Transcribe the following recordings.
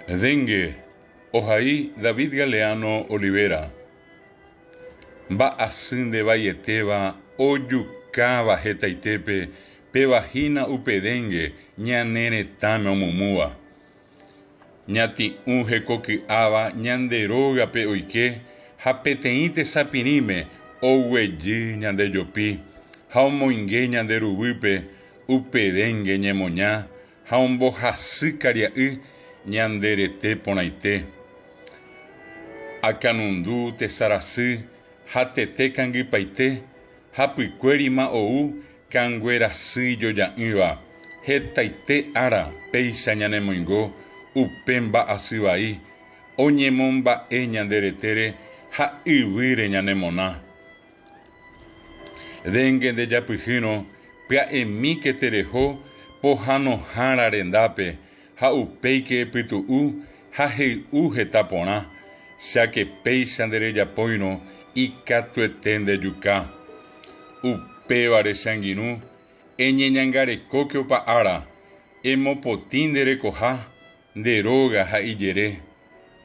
Dengue, ohai David Galeano Olivera. Mba'asy ndevaietéva ojukáva hetaitépe péva hína upe dengue ñane retãme omumúva. Ñati'ũ hekoky'áva ñande rógape oike ha peteĩ tesapirĩme oguejy ñande jopi ha omoinge ñande ruguýpe upe dengue ñemoña ha ombohasy karia'y ñande rete porãite. Akãnundu tesarasy ha tete kangypaite hapykuérima ou Kangue rasy ijoja'ỹva, hetaite ára péicha ñanemoingo upe mba'asy vai, oñemomba'e ñande retére ha yvýre ñanemona. Dengue ndejapyhýrõ pya'emíke tereho pohãnohára rendápe ha upéike epytu'u ha hey'u heta porã, cháke péicha nderejapóirõ ikatuete ndejuka. Upévare che angirũ, eñeñangarekóke opa ára, emopotĩ nde rekoha, nde róga ha ijere,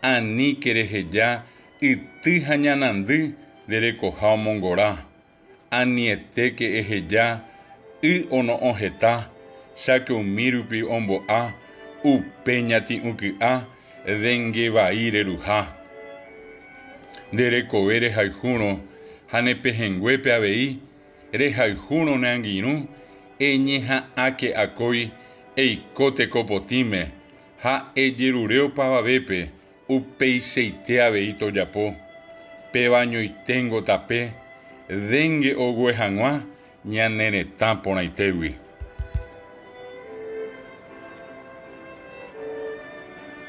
aníke reheja yty ha ñanandy nde rekoha omongora. Anietéke eheja y ono'õ heta, cháke umi rupi ombo'a upe ñati'ũ ky'a dengue vai reruha. Nde rekove rehayhúrõ ha ne pehẽnguépe avei rehayhúrõ ne angirũ, eñeha'ãke akói eiko teko potĩme ha ejerure opavavépe Upeichaite avei tojapo, péva añoiténgo tape dengue ogue hag̃ua ñane retã porãitégui.